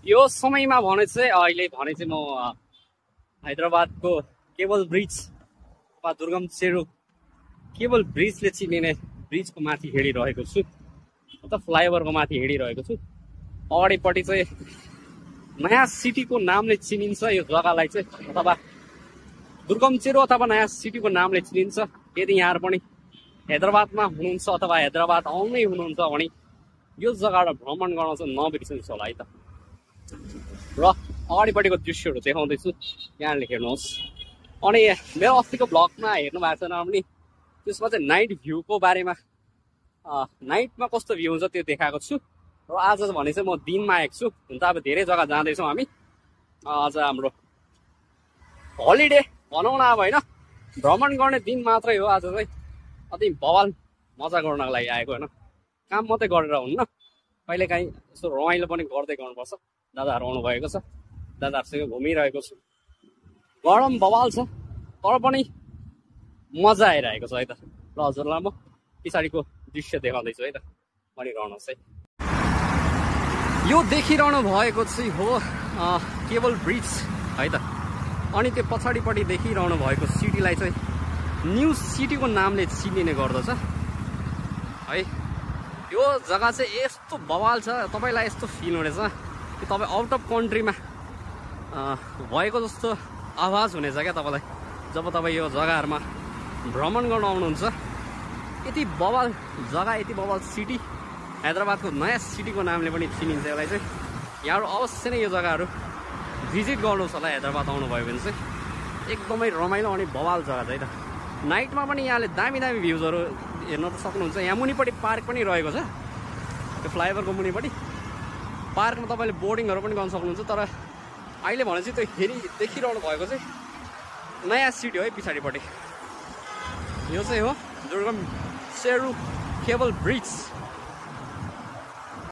यो समयमा भने चाहिँ अहिले भने चाहिँ म हैदराबादको केबल ब्रिज वा दुर्गम चेरो केबल ब्रिजले चिनिने ब्रिजको माथि हिँडिरहेको छु, मतलब फ्लाइओभरको माथि हिँडिरहेको छु। अगाडिपट्टि चाहिँ नयाँ सिटीको नामले चिनिन्छ यो जग्गालाई चाहिँ, अथवा दुर्गम चेरो अथवा नयाँ सिटीको नामले चिनिन्छ। यदि यहाँ पनि हैदराबादमा हुनुहुन्छ अथवा हैदराबाद आउनै हुनुहुन्छ भने यो जग्गाबाट भ्रमण गर्न चाहिँ नबिर्सिनुहोस् होला है त। र अगाडिपट्टिको दृश्यहरू देखाउँदैछु, यहाँले हेर्नुहोस्। अनि मेरो अस्तिको ब्लगमा हेर्नु भएको छैन भने त्यसमा चाहिँ नाइट भ्यूको बारेमा, नाइटमा कस्तो भ्यू हुन्छ त्यो देखाएको छु। र आज भने चाहिँ म दिनमा आएको छु। हुन त अब धेरै जग्गा जाँदैछौँ हामी। आज हाम्रो हलिडे भनौँ न अब, होइन, भ्रमण गर्ने दिन मात्रै हो। आज चाहिँ अति बवाल मजा गर्नको लागि आएको, होइन, काम मात्रै गरेर हुन्न, कहिलेकाहीँ यस्तो रमाइलो पनि गर्दै गर्नुपर्छ। दादाहरू आउनुभएको छ, दादाहरूसँग घुमिरहेको छु। गरम बवाल छ तर पनि मजा आइरहेको छ है त। ल हजुरलाई म पछाडिको दृश्य देखाउँदैछु है त, भनिरहनुहोस् है। यो देखिरहनु भएको चाहिँ हो केबल ब्रिज है त। अनि त्यो पछाडिपट्टि देखिरहनु भएको सिटीलाई चाहिँ न्यू सिटीको नामले चिनिने गर्दछ है। यो जग्गा चाहिँ यस्तो बवाल छ, तपाईँलाई यस्तो फिल हुनेछ कि तपाईँ आउट अफ कन्ट्रीमा भएको जस्तो आवाज हुनेछ क्या तपाईँलाई जब तपाईँ यो जग्गाहरूमा भ्रमण गर्न आउनुहुन्छ। यति बवाल जग्गा, यति बवाल सिटी, हैदराबादको नयाँ सिटीको नामले पनि चिनिन्छ यसलाई चाहिँ। यहाँहरू अवश्य नै यो जग्गाहरू भिजिट गर्नुहोस् होला। हैदराबाद आउनुभयो भने चाहिँ एकदमै रमाइलो अनि बवाल जग्गा छ है त। नाइटमा पनि यहाँले दामी दामी भ्युजहरू हेर्न त सक्नुहुन्छ। यहाँ मुनिपट्टि पार्क पनि रहेको छ, त्यो फ्लाइओभरको मुनिपट्टि पार्कमा तपाईँले बोर्डिङहरू पनि गर्न सक्नुहुन्छ। तर अहिले भने चाहिँ त्यो देखिरहनु भएको चाहिँ नयाँ सिटी हो है पछाडिपट्टि। यो चाहिँ हो दुर्गम चेरो केबल ब्रिज।